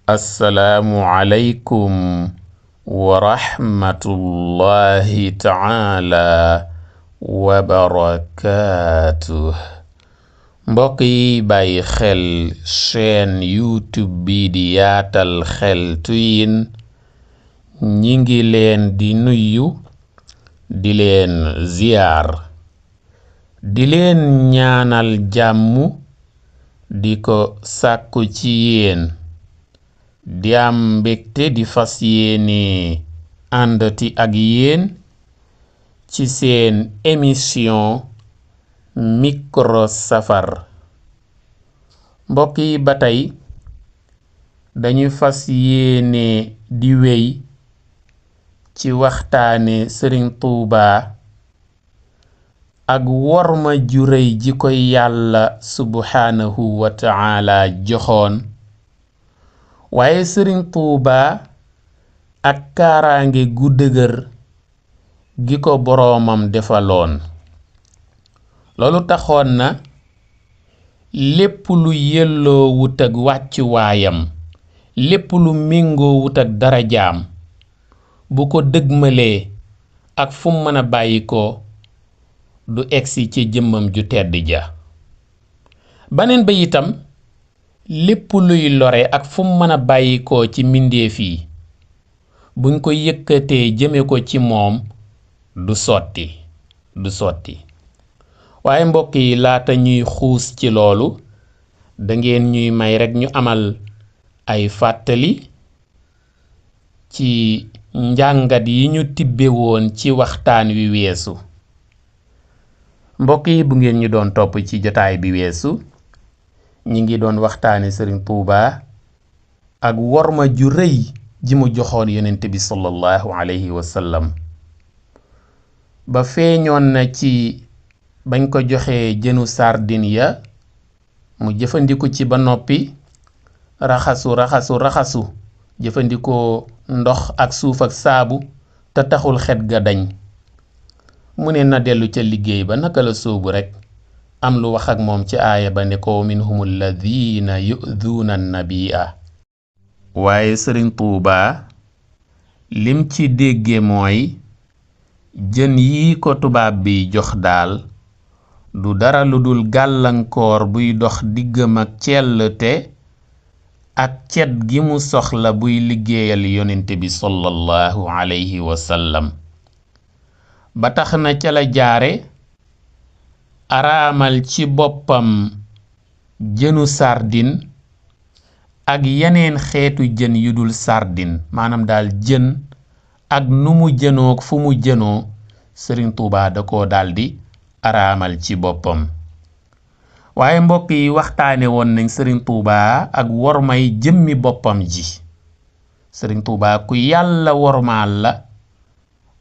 assalaamu aleykum wa rahmatullahi taala wa barakaatuh. mbokk yi bàyyi xel chaîne YouTube bi di Yaatal Xeltu Yin ñi ngi leen di nuyu di leen ziyaar di leen ñaanal jàmm di ko sàkku ci yéen di am mbégte di fas yéene àndati ak yéen ci seen émission micro safar. mbokk yi ba tey dañu fas yéene di wéy ci waxtaane Sëriñ Tuuba ak worma ju rëy ji koy yàlla subhaanahu wa ta'ala joxoon, waaye Sëriñ Tuuba ak kaaraange gu dëgër gi ko boroomam defaloon. loolu taxoon na lépp lu yelloo wut ak wàccuwaayam, lépp lu méngoo wut ak darajaam bu ko dëgmalee ak fu mën a bàyyi ko du egsi ci jëmmam ju tedd ja. baneen ba itam lépp luy lore ak fu mën a bàyyi ko ci mbindeef yi buñ ko yëkkatee jëme ko ci moom du sotti. waaye mbokk yi laata ñuy xuus ci loolu dangeen ñuy may rekk ñu amal ay fàttali ci njàngat yi ñu tibbe woon ci waxtaan wi weesu. mbokk yi bu ngeen ñu doon topp ci jotaay bi weesu ñi ngi doon waxtaane Sëriñ Tuuba ak worma ju rëy ji mu joxoon yonent bi sallallahu alayhi wa sallam ba feeñoon na ci bañ ko joxee jënu sardine ya mu jëfandiku ci ba noppi raxasu jëfandikoo ndox ak suuf ak saabu te taxul xet ga dañ. mu ne na dellu ca liggéey ba naka la sóobu rekk am lu wax ak moom ci aaya ba ne ko minhum alladina yu'duuna nabiya. waaye Sëriñ Tuuba lim ci dégge mooy jën yi ko tubaab bi jox daal du dara lu dul gàllankoor buy dox diggam ak cellte ak cet gi mu soxla buy liggéeyal yonent bi sallallahu alayhi wa sallam. ba tax na ca la jaare araamal ci boppam jënu sardine ak yeneen xeetu jën yu dul sardine, maanaam daal jën ak nu mu jënoog fu mu jënoo Sëriñ Tuuba da ko daldi araamal ci boppam. waaye mbokk yi waxtaane woon nañ Sëriñ Tuuba ak wormay jëmmi boppam ji. Sëriñ Tuuba ku yàlla wormaal la,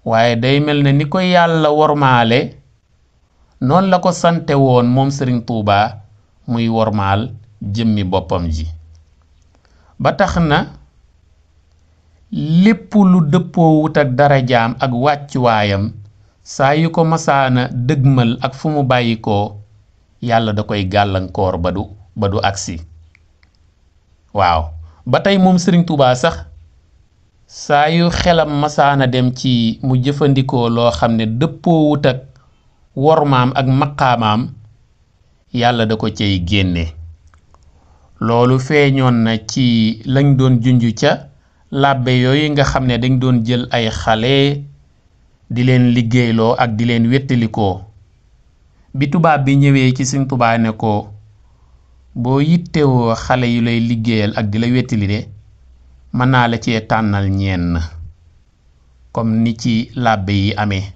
waaye day mel ne ni ko yàlla wormaale noonu la ko sante woon moom Sëriñ Tuuba muy wormaal jëmmi boppam ji. ba tax na lépp lu dëppoo wut ak darajaam ak wàccuwaayam saa yu ko masaana dëgmal ak fu mu bàyyi ko yàlla da koy gàllankoor ba du agsi. waaw ba tey moom Sëriñ Tuuba sax saa yu xelam masaana dem ci mu jëfandikoo loo xam ne dëppoo wut ak wormaam ak maqaamaam yàlla da ko cay génne. loolu feeñoon na ci lañ doon junj ca làbbe yooyu nga xam ne dañ doon jël ay xale di leen liggéeyloo ak di leen wettalikoo. bi tubaab bi ñëwee ci Sëriñ Tuuba ne ko boo yittewoo xale yu lay liggéeyal ak di la wettali de mën naa la cee tànnal ñenn comme ni ci làbbe yi amee.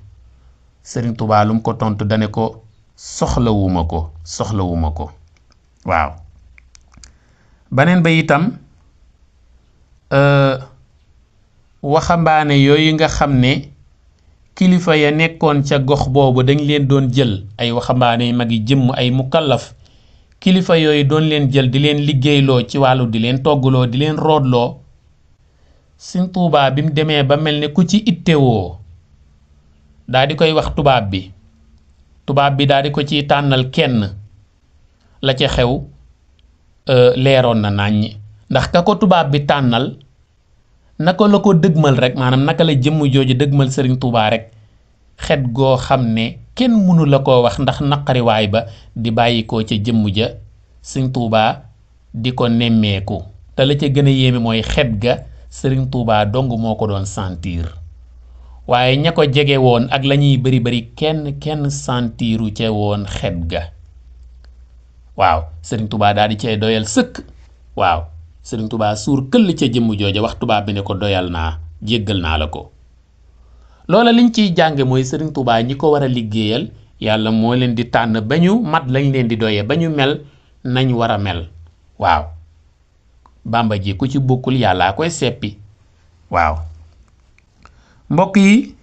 Sëriñ Tuuba lu mu ko tontu dane ko soxlawuma ko. waaw baneen ba itam waxambaane yooyu nga xam ne kilifa ya nekkoon ca gox boobu dañ leen doon jël, ay waxambaane yu mag yi jëmm ay mukallaf, kilifa yooyu doon leen jël di leen liggéeyloo ci wàllu di leen toggloo di leen roodloo. Sëriñ Tuuba bi mu demee ba mel ne ku ci ittewoo daa di koy wax tubaab bi daa di ko ciy tànnal kenn. la ca xew leeroon na naññ ndax ka ko tubaab bi tànnal naka la ko dëgmal rek maanaam naka la jëmm jooju dëgmal Serigne Touba rek xet goo xam ne kenn mënu la koo wax ndax naqariwaay ba di bàyyikoo ca jëmm ja Serigne Touba di ko nemmeeku te la ca gën a yéeme mooy xet ga Serigne Touba dong moo ko doon sentir waaye ña ko jege woon ak la ñuy bari kenn sentiru ca woon xet ga waaw Serigne Touba daal di cay doyal sëkk waaw Serigne Touba suur këll ca jëmm jooja wax tubaab bi ne ko doyal naa jéggal naa la ko loola liñ ciy jànge mooy Serigne Touba ñi ko war a liggéeyal yàlla moo leen di tànn ba ñu mat lañ leen di doyee ba ñu mel nañ war a mel waaw Bàmba ji ku ci bokkul yàllaa koy seppi waaw mbokk yi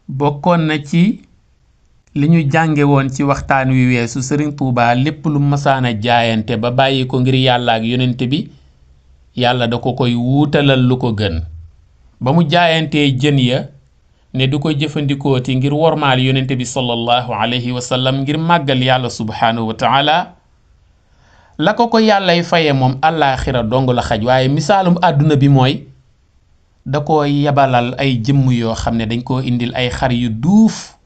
bokkoon na ci li ñu jànge woon ci waxtaan wi weesu Serigne Touba lépp lu masaana jaayante ba bàyyi ko ngir yàlla ak yonent bi yàlla da ko koy wuutalal lu ko gën ba mu jaayantee jën ya ne du ko jëfandikooti ngir wormaal yonent bi sallallahu alayhi wa sallam ngir màggal yàlla subhanahu wa taala la ko yàllay faye moom àllaaxira dong la xaj waaye misaalum àdduna bi mooy da ko yabalal ay jëmm yoo xam ne dañ koo indil ay xar yu duuf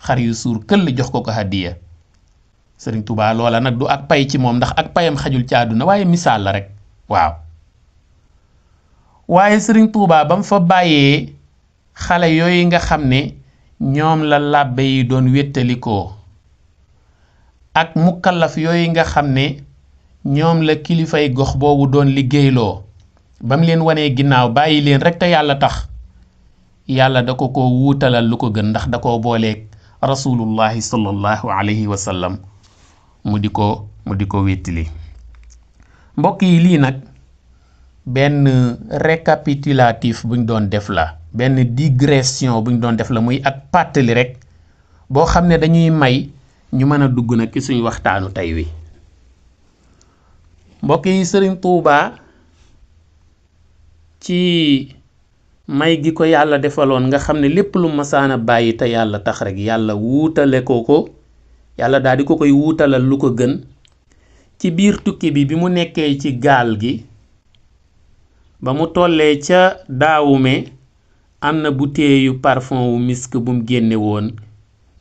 xar yu suur këll jox ko hadiya Serigne Touba loola nag du ak pay ci moom ndax ak payam xajul ci àdduna waaye misaal la rek waaw waaye Serigne Touba ba mu fa bàyyee xale yooyu nga xam ne ñoom la làbbe yi doon wéttalikoo ak mukallaf yooyu nga xam ne ñoom la kilifay gox boobu doon liggéeyloo ba mu leen wanee ginnaaw bàyyi leen rek te yàlla tax yàlla da ko wuutalal lu ko gën ndax da ko booleeg rasulullahi sallallahu alayhi wa sallam mu di ko wéttali mbokk yi lii nag benn récapitulatif buñ doon def la benn digression buñ doon def la muy ak pàttali rek boo xam ne dañuy may ñu mën a dugg nag ci suñu waxtaanu tey wi mbokk yi Serigne Touba ci may gi ko yàlla defaloon nga xam ne lépp lu masaana bàyyi te yàlla tax rek yàlla wuutale ko yàlla daal di ko koy wuutalal lu ko gën ci biir tukki bi mu nekkee ci gaal gi ba mu tollee ca daawume am na butéeyu parfum wu misk bu mu génne woon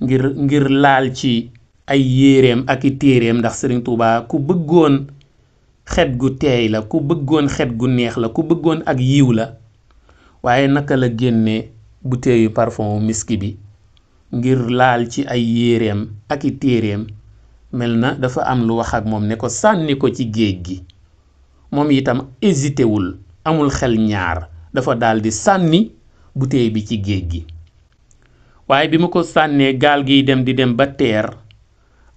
ngir laal ci ay yéreem ak i téereem ndax Serigne Touba ku bëggoon xet gu teey la ku bëggoon xet gu neex la ku bëggoon ak yiw la waaye naka la génne butéeyu parfum wu miski bi ngir laal ci ay yéreem ak i téereem mel na dafa am lu wax ak moom ne ko sànni ko ci géej gi moom itam hésité wul amul xel ñaar dafa daldi sànni butéey bi ci géej gi waaye bi mu ko sànnee gaal giy dem di dem ba teer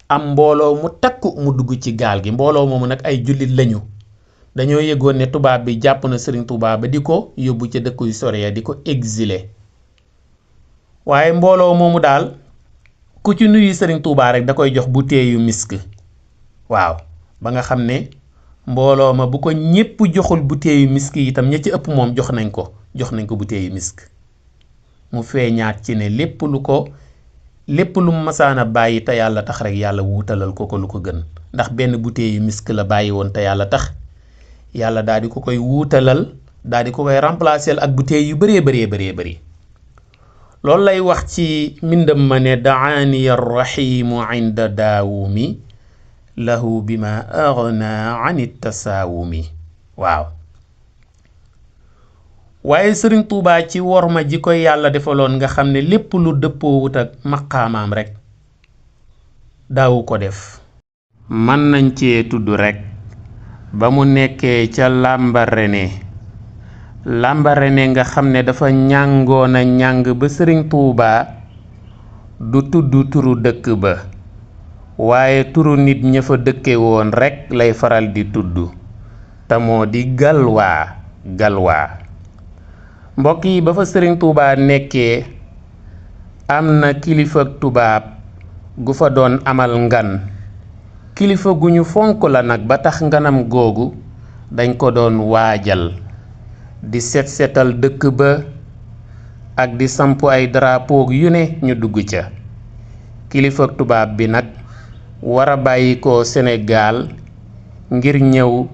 am mbooloo mu takku mu dugg ci gaal gi mbooloo moomu nag ay jullit lañu dañoo yëgoon ne tubaab bi jàpp na Serigne Touba ba di ko yóbbu ca dëkk yu sore ya di ko exilé waaye mbooloo moomu daal ku ci nuyu Serigne Touba rek da koy jox butéeyu misk waaw ba nga xam ne mbooloo ma bu ko ñépp joxul butéeyu misk itam ña ci ëpp moom jox nañ ko butéeyu misk mu feeñaat ci ne lépp lu masaana bàyyi te yàlla tax rek yàlla wuutalal ko lu ko gën ndax benn butéeyu misk la bàyyi woon te yàlla tax yàlla daal di ko koy wuutalal daal di ko koy remplacer ak butéey yu bëree bëri loolu lay wax ci mbindam ma ne daani arrahimu inda daawumi lahu bima aghna an tasaawumi waaw waaye Serigne Touba ci worma ji koy yàlla defaloon nga xam ne lépp lu dëppoowut ak maqaamaam rek daawu ko def mën nañ cee tudd rek ba mu nekkee ca Lambaréné nga xam ne dafa ñàngoon a ñàng ba Serigne Touba du tudd turu dëkk ba waaye turu nit ña fa dëkke woon rek lay faral di tudd te moo di galwaa mbokk yi ba fa Serigne Touba nekkee am na kilifa tubaab gu fa doon amal ngan kilifa gu ñu fonk la nag ba tax nganam googu dañ ko doon waajal di setal dëkk ba ak di samp ay drapeau yu ne ñu dugg ca kilifa tubaab bi nag war a bàyyi ko Sénégal ngir ñëw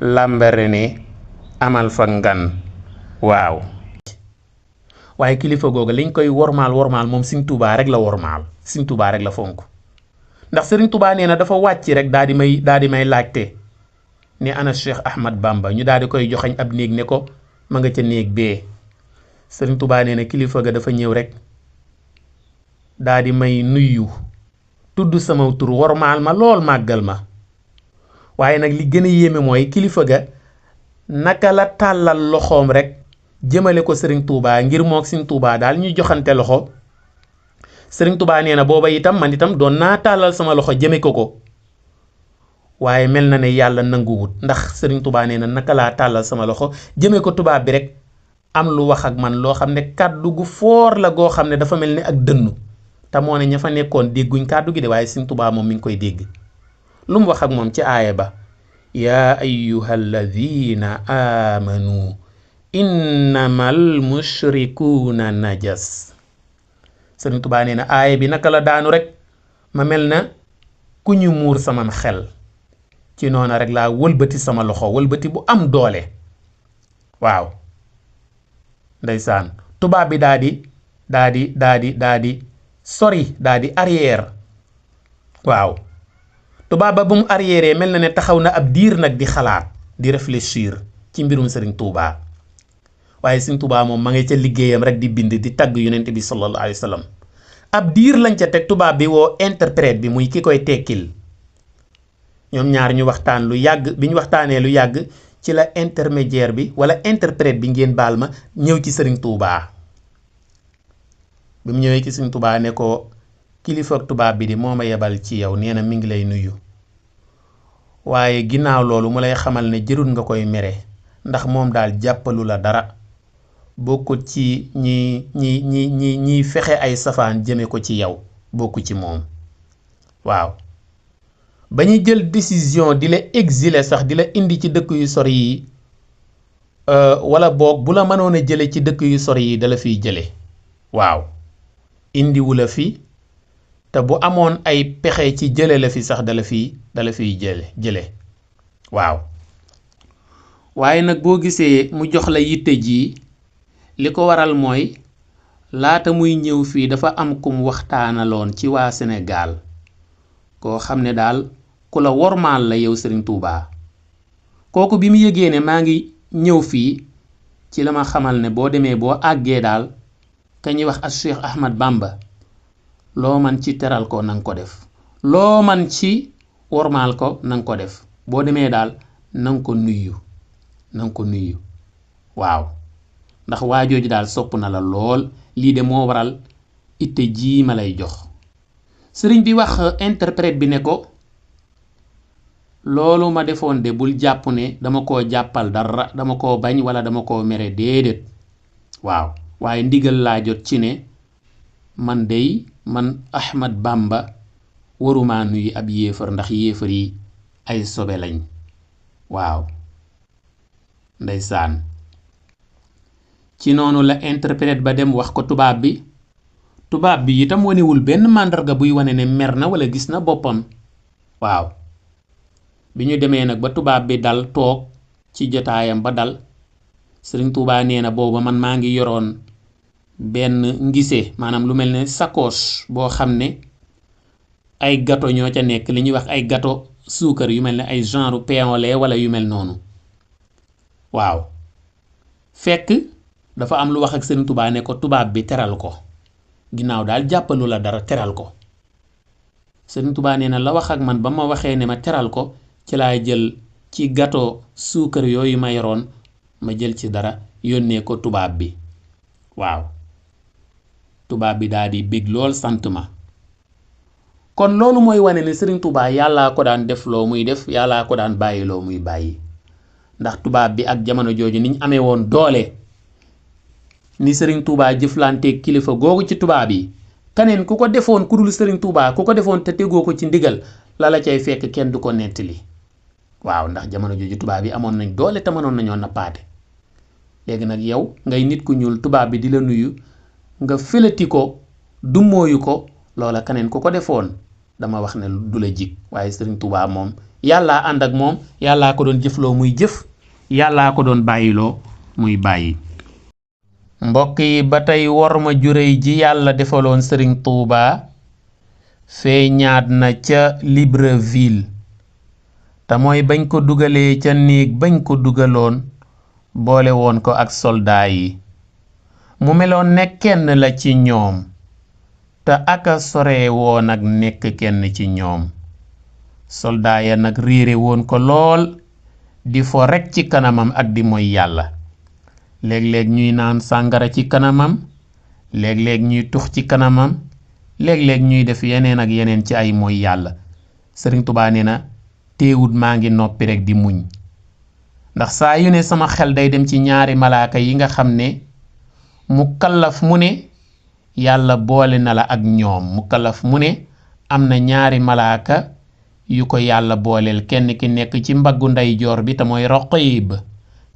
Lambaréné amal fa ngan waaw waaye kilifa googu liñ koy wormaal moom Sëriñ Tuubaa rek la wormaal Sëriñ Tuubaa rek la fonk ndax Sëriñ Tuubaa nee na dafa wàcc rek daal di may laajte ne ana Cheikh Ahmad Bamba ñu daal di koy joxañ ab néeg ne ko ma nga ca néeg bee Sëriñ Tuubaa nee na kilifa ga dafa ñëw rek daal di may nuyu tudd sama tur wormaal ma lool màggal ma waaye nag li gën a yéeme mooy kilifa ga naka la tàllal loxoom rek jëmale ko Sëriñ Tuubaa ngir mook Sëriñ Tuubaa daal ñu joxante loxo Sëriñ Tuubaa nee na booba itam man itam doon naa tàllal sama loxo jëme ko waaye mel na ne yàlla nanguwut ndax Sëriñ Tuubaa nee na naka laa tàllal sama loxo jëme ko tubaab bi rek am lu wax ak man loo xam ne kàddu gu foor la goo xam ne dafa mel ni ak dënnu te moo ne ña fa nekkoon dégguñ kàddu gi de waaye Sëriñ Tuubaa moom mi ngi koy dégg lu mu wax ak moom ci aaya ba yaa ayyuha alladina amanu innamal mushrikuuna najas Sëriñ Tuubaa nee na aaya bi naka la daanu rek ma mel na ku ñu muur sama xel ci noona rek laa wëlbati sama loxo wëlbati bu am doole waaw ndeysaan tubaab bi daa di sori daa di arrière waaw tubaab ba bu mu arrière mel na ne taxaw na ab diir nag di xalaat di réfléchir ci mbirum Sëriñ Tuubaa waaye Sëriñ Tuubaa moom ma nga ca liggéeyam rek di bind di tagg yonent bi sallallahu alayhi wa sallam ab diir lañ ca teg tubaab bi woo interprète bi muy ki koy tekkil ñoom ñaar ñu waxtaan lu yàgg bi ñu waxtaanee lu yàgg ci la intermédiaire bi wala interprète bi ngeen baal ma ñëw ci Sëriñ Tuubaa bi mu ñëwee ci Sëriñ Tuubaa ne ko kilifa tubaab bi di moo ma yebal ci yow nee na mi ngi lay nuyu waaye ginnaaw loolu mu lay xamal ne jërul nga koy mere ndax moom daal jàppalu la dara bokkut ci ñi fexe ay safaan jëme ko ci yow bokku ci moom waaw ba ñuy jël décision di la exiler sax di la indi ci dëkk yu sori yi wala boog bu la mënoon a jële ci dëkk yu sori yi dala fiy jële waaw indiwu la fi te bu amoon ay pexe ci jële la fi sax dala fiy jële waaw waaye nag boo gisee mu jox la yitte ji li ko waral mooy laata muy ñëw fii dafa am kum waxtaanaloon ci waa Sénégal koo xam ne daal ku la wormaal la yow Sëriñ Tuubaa kooku bi mu yëgee ne maa ngi ñëw fii ci la ma xamal ne boo demee boo àggee daal ka ñuy wax ak Cheikh Ahmad Bamba loo man ci teral ko nanga ko def loo man ci wormaal ko nanga ko def boo demee daal nanga ko nuyu waaw ndax waajooju daal sopp na la lool lii de moo waral itte jii ma lay jox sëriñ bi wax interprète bi ne ko loolu ma defoon de bul jàpp ne dama koo jàppal dara dama koo bañ wala dama koo mere déedéet waaw waaye ndigal laa jot ci ne man Ahmad Bamba waruma nuyu ab yéefar ndax yéefar yi ay sobe lañ waaw ndeysaan ci noonu la interprète ba dem wax ko tubaab bi itam wanewul benn màndarga buy wane ne mer na wala gis na boppam waaw bi ñu demee nag ba tubaab bi dal toog ci jotaayam ba dal Sëriñ Tuubaa nee na booba man maa ngi yoroon benn ngise maanaam lu mel ne sacoche boo xam ne ay gâteau ñoo ca nekk li ñuy wax ay gâteau suukar yu mel ne ay genre pain au lait wala yu mel noonu waaw fekk dafa am lu wax ak Sëriñ Tuubaa ne ko tubaab bi teral ko ginnaaw daal jàppalu la dara teral ko Sëriñ Tuubaa nee na la wax ak man ba ma waxee ne ma teral ko ci laay jël ci gâteau suukar yooyu ma yoroon ma jël ci dara yónnee ko tubaab bi waaw tubaab bi daal di bég lool sant ma kon loolu mooy wane ne Sëriñ Tuubaa yàllaa ko daan def loo muy def yàllaa ko daan bàyyi loo muy bàyyi ndax tubaab bi ak jamono jooju niñ amee woon doole ni Sëriñ Tuubaa jëflanteeg kilifa googu ci tubaab yi kaneen ku ko defoon ku dul Sëriñ Tuubaa ku ko defoon te tegoo ko ci ndigal la cay fekk kenn du ko nettali waaw ndax jamono jooju tubaab yi amoon nañ doole te mënoon nañoo nappaate léegi nag yow ngay nit ku ñuul tubaab bi di la nuyu nga filati ko dummóoyu ko loola kaneen ku ko defoon dama wax ne du la jig waaye Sëriñ Tuubaa moom yàllaa ànd ak moom, yàllaa ko doon jëfloo muy jëf, yàllaa ko doon bàyyiloo muy bàyyi. mbokk yi ba tey worma juréy ji yàlla defaloon Sëriñ Tuuba feeñaat na ca Libreville, te mooy bañ ko dugalee ca néeg bañ ko dugaloon boole woon ko ak soldaa yi. mu meloon ne kenn la ci ñoom te aka sore woon ak nekk kenn ci ñoom. soldaa ya nag réere woon ko lool, di fo rekk ci kanamam ak di moy yàlla. léeg-léeg ñuy naan sàngara ci kanamam, léeg-léeg ñuy tux ci kanamam, léeg-léeg ñuy def yeneen ak yeneen ci ay moy yàlla. Sëriñ Tuubaa nee na teewut maa ngi noppi rekk di muñ, ndax saa yu ne sama xel day dem ci ñaari malaaka yi nga xam ne mu kallaf mu ne yàlla boole na la ak ñoom. mu kallaf mu ne am na ñaari malaaka yu ko yàlla booleel, kenn ki nekk ci mbaggu ndeyjoor bi te mooy Raqiib,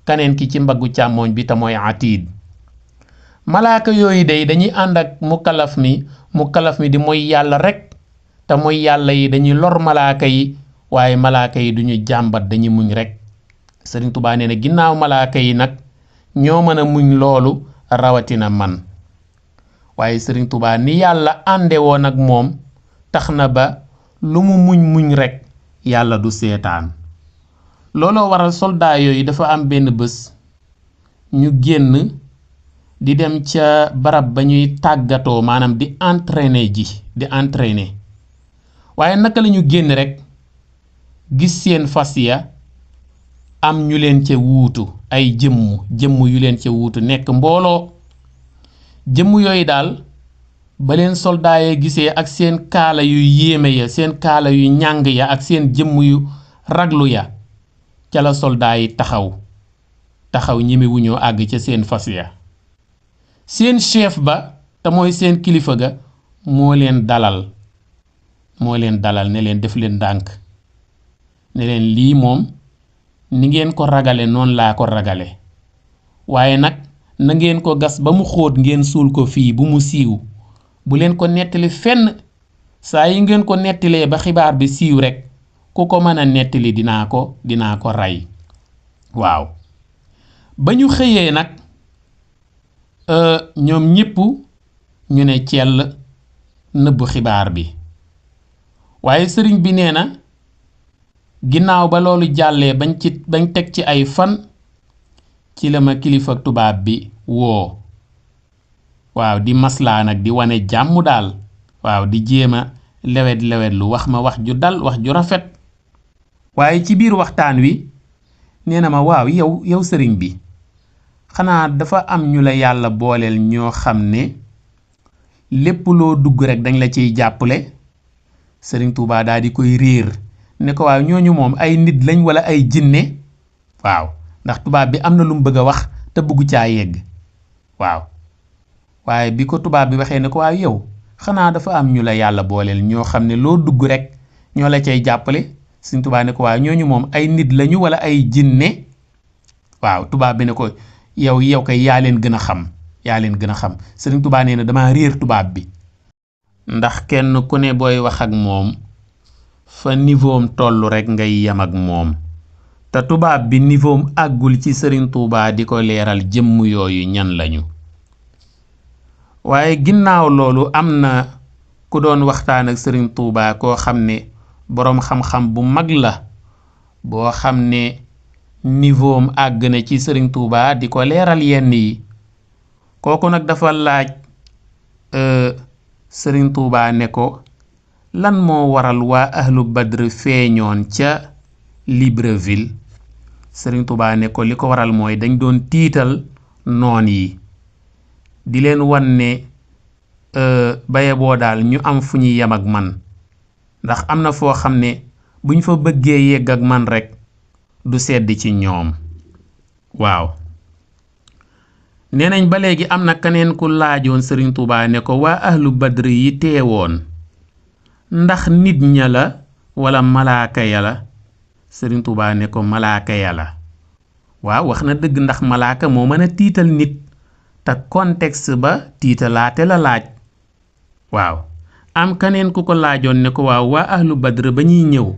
keneen ki ci mbaggu càmmooñ bi te mooy Atiid. malaaka yooyu day dañuy ànd ak mu kallaf mi di mooy yàlla rekk, te mooy yàlla yi dañuy lor malaaka yi, waaye malaaka yi duñu jàmbat, dañuy muñ rekk. Sëriñ Tuubaa nee na ginnaaw malaaka yi nag ñoo mën a muñ loolu rawatina man. waaye Sëriñ Tuubaa ni yàlla ànde woon ak moom tax na ba lu mu muñ rekk yàlla du seetaan. looloo waral soldat yooyu dafa am benn bés ñu génn di dem ca barab ba ñuy tàggatoo, maanaam di entraîner. waaye naka la ñu génn rekk gis seen fas ya am ñu leen ca wuutu, ay jëmm yu leen ca wuutu nekk mbooloo. jëmm yooyu daal ba leen soldat ya gisee ak seen kaala yu yéeme ya, seen kaala yu ñàng ya ak seen jëmm yu raglu ya, ca la soldat yi taxaw ñemewuñoo àgg ca seen fas ya. seen chef ba te mooy seen kilifa ga moo leen dalal ne leen def leen ndànk, ne leen lii moom ni ngeen ko ragale noonu laa ko ragale, waaye nag na ngeen ko gas ba mu xóot ngeen suul ko fii bu mu siiw, bu leen ko nettali fenn. saa yi ngeen ko nettilee ba xibaar bi siiw rekk ku ko mën a nettali dinaa ko rey. waaw ba ñu xëyee nag ñoom ñépp ñu ne cell nëbb xibaar bi. waaye sëriñ bi nee na ginnaaw ba loolu jàllee bañ teg ci ay fan ci la ma kilifa tubaab bi woo. waaw di maslaa nag di wane jàmm daal. waaw di jéema lewet lu wax ma wax ju dal, wax ju rafet. waaye ci biir waxtaan wi nee na ma waaw yow sëriñ bi, xanaa dafa am ñu la yàlla booleel ñoo xam ne lépp loo dugg rekk dañ la ciy jàppale. Sëriñ Tuubaa daal di koy réer ne ko waaw ñooñu moom ay nit lañ walla ay jinne. waaw ndax tubaab bi am na lu mu bëgg a wax te bëggu caa yegg. waaw waaye bi ko tubaab bi waxee ne ko waaw yow xanaa dafa am ñu la yàlla booleel ñoo xam ne loo dugg rekk ñoo la cay jàppale. Sëriñ Tuubaa ne ko waaw ñooñu moom ay nit lañu walla ay jinne. waaw tubaab bi ne ko yow kay yaa leen gën a xam. Sëriñ Tuubaa nee na damaa réer tubaab bi. ndax kenn ku ne booy wax ak moom fa niveauam tollu rekk ngay yem ak moom, te tubaab bi niveauam àggul ci Sëriñ Tuubaa di ko leeral jëmm yooyu ñan lañu. waaye ginnaaw loolu am na ku doon waxtaan ak Sëriñ Tuubaa koo xam ne boroom xam-xam bu mag la, boo xam ne niveauam àgg na ci Sëriñ Tuubaa di ko leeral yenn yi. kooku nag dafa laaj Sëriñ Tuubaa ne ko lan moo waral waa ahlu Badr feeñoon ca Libreville. Sëriñ Tuubaa ne ko li ko waral mooy dañ doon tiital noon yi, di leen wan ne baye boo daal ñu am fu ñuy yem ak man, ndax am na foo xam ne buñ fa bëggee yegg ak man rekk du sedd ci ñoom. waaw nee nañ ba léegi am na keneen ku laajoon Sëriñ Tuubaa ne ko waa ahlu Badr yi teewoon ndax nit ña la walla malaaka ya la. Sëriñ Tuubaa ne ko malaaka ya la. waaw wax na dëgg, ndax malaaka moo mën a tiital nit, te contexte ba tiitalaate la laaj. waaw am keneen ku ko laajoon ne ko waaw waa ahlu Badr ba ñuy ñëw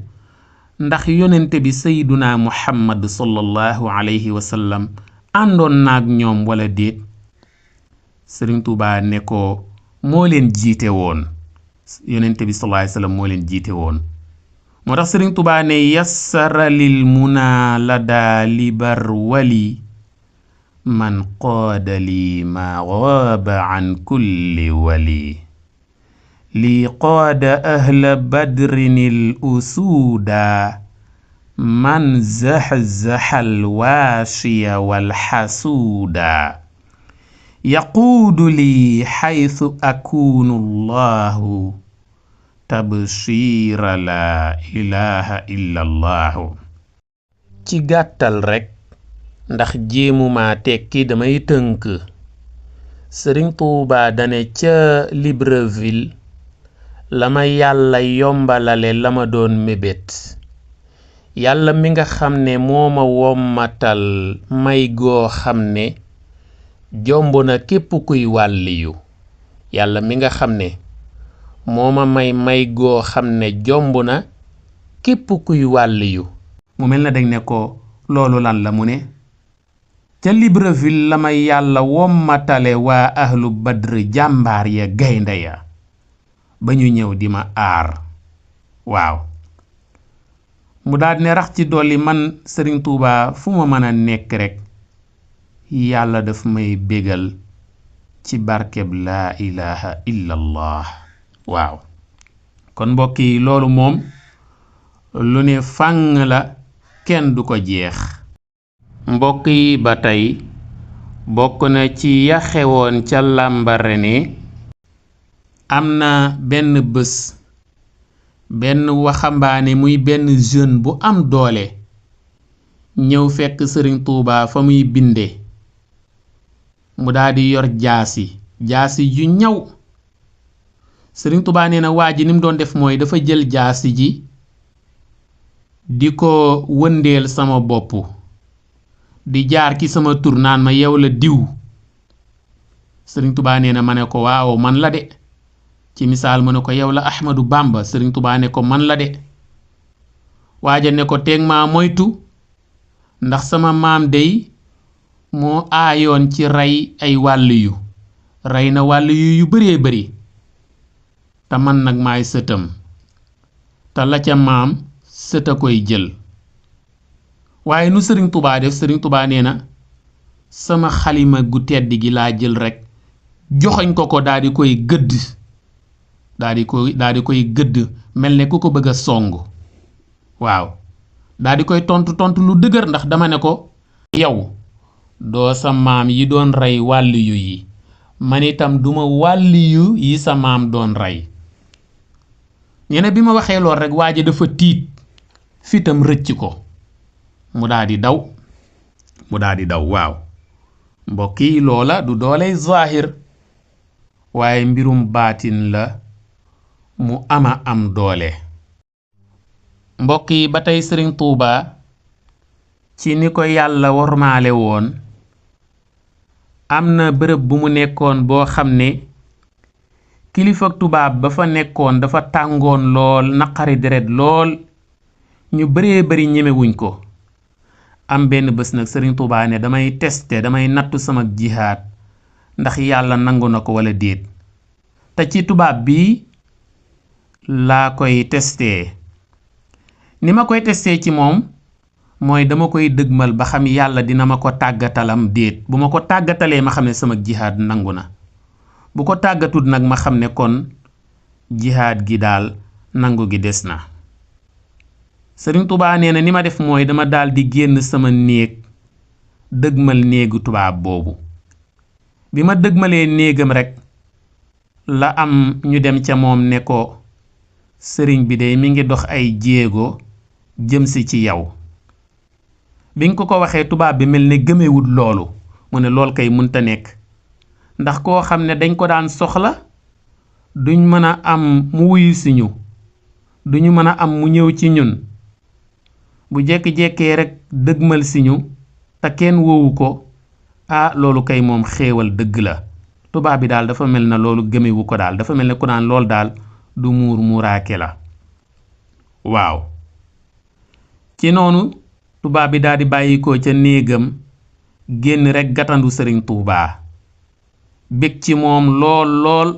ndax yonente bi sayyiduna muhammad sallallahu alayhi wa sallam àndoon naag ñoom wala déet Sëriñ Tuubaa ne ko moo leen jiite woon yonente bi sallallahu alayhi wa sallam moo leen jiite woon moo tax Sëriñ Tuubaa ne yassara lil muna lada libar wali man qaada li ma gaaba an kulli wali li qaada ahla badrinil usuuda man zaxzaxal waashiya wal xasuuda yaquudu li xaytu akuunu allahu tabshira la ilaha illa allahu ci gàttal rekk ndax jéemuma tekki damay tënk Sëriñ Tuubaa dane ca Libreville la ma yàlla yombalale la ma doon mébét yàlla mi nga xam ne moo ma wommatal may goo xam ne jomb na képp kuy wàlliyu yàlla mi nga xam ne moo ma may goo xam ne jomb na képp kuy wàlliyu mu mel na dañ ne ko loolu lan la mu ne ca Libreville la ma yàlla wommatale waa ahlu badr jàmbaar ya gaynde ya ba ñu ñëw di ma aar waaw mu daal ne rax ci dolli man Sëriñ Tuubaa fu ma mën a nekk rekk yàlla daf may bégal ci barkeb laa ilaha illa allah waaw kon mbokk yi loolu moom lu ne fàng la kenn du ko jeex mbokk yi ba tey bokk na ci ya xewoon ca Lambaréné am na benn bés benn waxambaane muy benn jeune bu am doole ñëw fekk Sëriñ Tuubaa fa muy binde mu daldi yor jaasi ju ñaw Sëriñ Tuubaa nee na waa ji ni mu doon def mooy dafa jël jaasi ji di ko wëndeel sama bopp di jaar ci sama tur naan ma yow la diw Sëriñ Tuubaa nee na ma ne ko waaw man la de ci misaal mu ne ko yow la Ahmadu Bamba Sëriñ Tuubaa ne ko man la de waaja ne ko teeg maa moytu ndax sama maam dey moo aayoon ci rey ay wàlliyu rey na wàlliyu yu baree bari te man nag maay sëtam te la ca maam sëta koy jël waaye nu Sëriñ Tuubaa def Sëriñ Tuubaa nee na sama xalima gu tedd gi laa jël rekk joxoñ ko daal di koy gëdd daal di koy gëdd mel ne ku ko bëgg a song waaw daal di koy tontu lu dëgër ndax dama ne ko yow doo sa maam yi doon rey wàlliyu yi man itam duma wàlliyu yi sa maam doon rey ñene bi ma waxee lool rekk waa ji dafa tiit fitam rëcc ko mu daal di daw waaw mbokk yi loola du dooley zaahir waaye mbirum baatin la mu am doole mbokk yi ba tey Sëriñ Tuubaa ci ni ko yàlla wormaale woon am na bërëb bu mu nekkoon boo xam ne kilifa tubaab ba fa nekkoon dafa tàngoon lool naqari deret lool ñu baree bari ñemewuñ ko am benn bés nag Sëriñ Tuubaa ne damay nattu sama jihaad ndax yàlla nangu na ko wala déet te ci tubaab bi laa koy testé ni ma koy testé ci moom mooy dama koy dëgmal ba xam yàlla dina ma ko tàggatalam déet bu ma ko tàggatalee ma xam ne sama jihaad nangu na bu ko tàggatut nag ma xam ne kon jihaad gi daal nangu gi des na Sëriñ Tuubaa nee na ni ma def mooy dama daal di génn sama néeg dëgmal néegu tubaab boobu bi ma dëgmalee néegam rekk la am ñu dem ca moom ne ko sëriñ bi de mi ngi dox ay jéego jëm si ci yow bi nga ko waxee tubaab bi mel ne gëmewut loolu mu ne lool kay mënta nekk ndax koo xam ne dañ ko daan soxla duñ mën a am mu wuyu si ñu duñu mën a am mu ñëw ci ñun bu jekki-jekkee rekk dëgmal si ñu te kenn woowu ko loolu kay moom xéewal dëgg la tubaab bi daal dafa mel na loolu gëmewu ko daal dafa mel ne ku naan loolu daal du muuraake la waaw ci noonu tubaab bi daal di bàyyikoo ca néegam génn rek gatandu sëriñ Tuubaa bég ci moom lool lool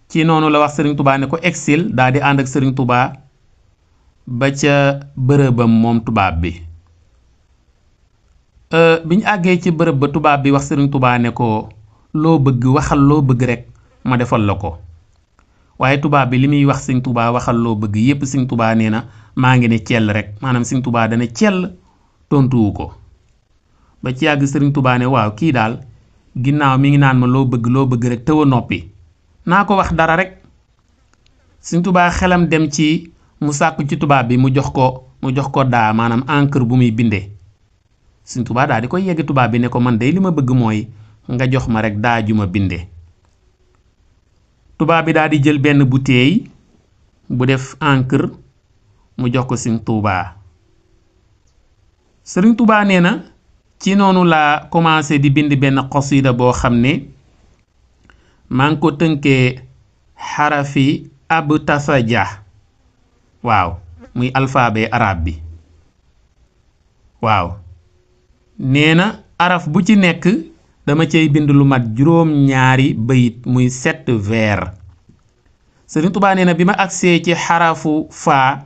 ci noonu la wax sëriñ Tuubaa ne ko exil daal di ànd ak sëriñ Tuubaa ba ca bërëbam moom tubaab bi biñ àggee ci bërëb ba tubaab bi wax sëriñ Tuubaa ne ko loo bëgg waxal loo bëgg rek ma defal la ko waaye tubaab bi li muy wax sëriñ Tuubaa waxal loo bëgg yépp sëriñ Tuubaa nee na maa ngi ne cell rek maanaam sëriñ Tuubaa dana cell tontuwu ko ba ci yàgg sëriñ Tuubaa ne waaw kii daal ginnaaw mi ngi naan ma loo bëgg rek tëw a noppi naa ko wax dara rek sëriñ Tuubaa xelam dem ci mu sàkku ci tubaab bi mu jox ko daa maanaam encre bu muy bindee sëriñ Tuubaa daal di koy yegg tubaab bi ne ko man day li ma bëgg mooy nga jox ma rek daa ju ma bindee tubaab bi daal di jël benn bouteille bu def encre mu jox ko sëriñ Tuubaa sëriñ Tuubaa nee na ci noonu laa commencé di bind benn xasida boo xam ne maa ngi ko tënkee xarafi abtasaja waaw muy alphabet arabe bi waaw nee na araf bu ci nekk dama cay bind lu mat juróom-ñaari bayit muy 7 vers sëriñ Tuubaa nee na bi ma agsee ci xarafu faa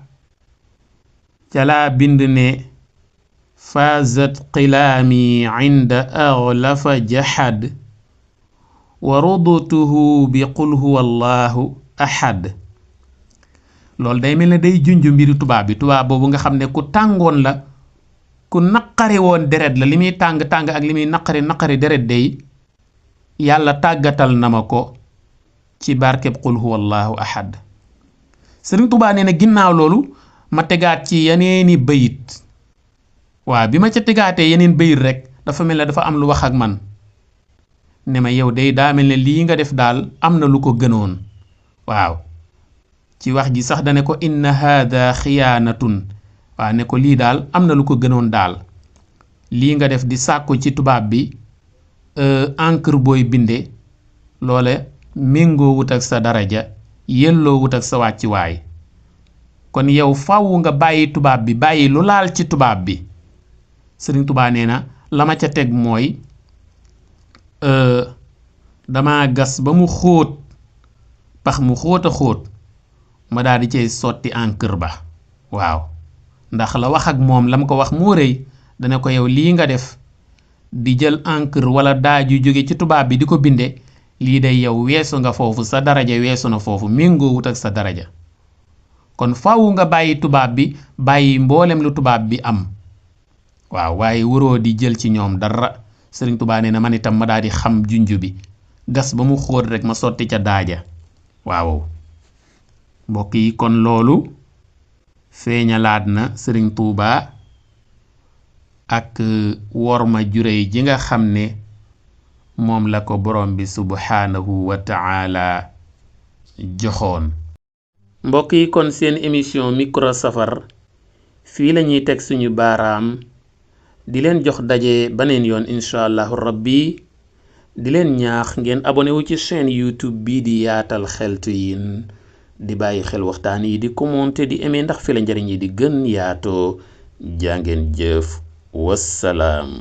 ca laa bind ne faazat qilaami inda aglafa jahad wa rudutuhu bi qul huwa allahu ahad loolu day mel ne day junj mbiri tubaab bi tubaab boobu nga xam ne ku tàngoon la ku naqari woon deret la li muy tàng ak li muy naqari deret day yàlla tàggatal na ma ko ci barkeb qul huwa allahu ahad sëriñ Tuubaa nee na ginnaaw loolu ma tegaat ci yeneeni bayit waaw bi ma ca tegaatee yeneen bayit rek dafa mel ne dafa am lu wax ak man ne ma yow day daa mel ne lii nga def daal am na lu ko gënoon waaw ci wax ji sax dane ko inna haada xiyaanatun waaw ne ko lii daal am na lu ko gënoon daal lii nga def di sàkku ci tubaab bi encre booy binde loole méngoo wut ak sa daraja yelloo wut ak sa wàcciwaay kon yow faw nga bàyyi tubaab bi bàyyi lu laal ci tubaab bi sëriñ Tuubaa nee na la ma ca teg mooy dama gas ba mu xóot pax mu xóot a xóot ma daal di cay sotti encre ba waaw ndax la wax ak moom la ma ko wax moo rëy dana ko yow lii nga def di jël encre wala daaj yu jóge ci tubaab bi di ko binde lii day yow weesu nga foofu sa daraja weesu na foofu méngoo wut ak sa daraja kon faaw nga bàyyi tubaab bi bàyyi mboolem lu tubaab bi am waaw waaye waroo di jël ci ñoom dara sëriñ Tuubaa nee na man itam ma daal di xam junj bi gas ba mu xóot rek ma sotti ca daaja waaw mbokk yi kon loolu feeñalaat na sëriñ Tuubaa ak worma juréy ji nga xam ne moom la ko borom bi subhaanahu wa ta'ala joxoon mbokk yi kon seen émission micro safar fii la ñuy teg suñu baaraam di leen jox daje baneen yoon incha allahu rabbi di leen ñaax ngeen abonné wu ci chaîne YouTube bii di yaatal xeltu yin di bàyyi xel waxtaan yi di commenter di aimer ndax fi la njariñ yi di gën yaatoo jàngeen jëf wassalaam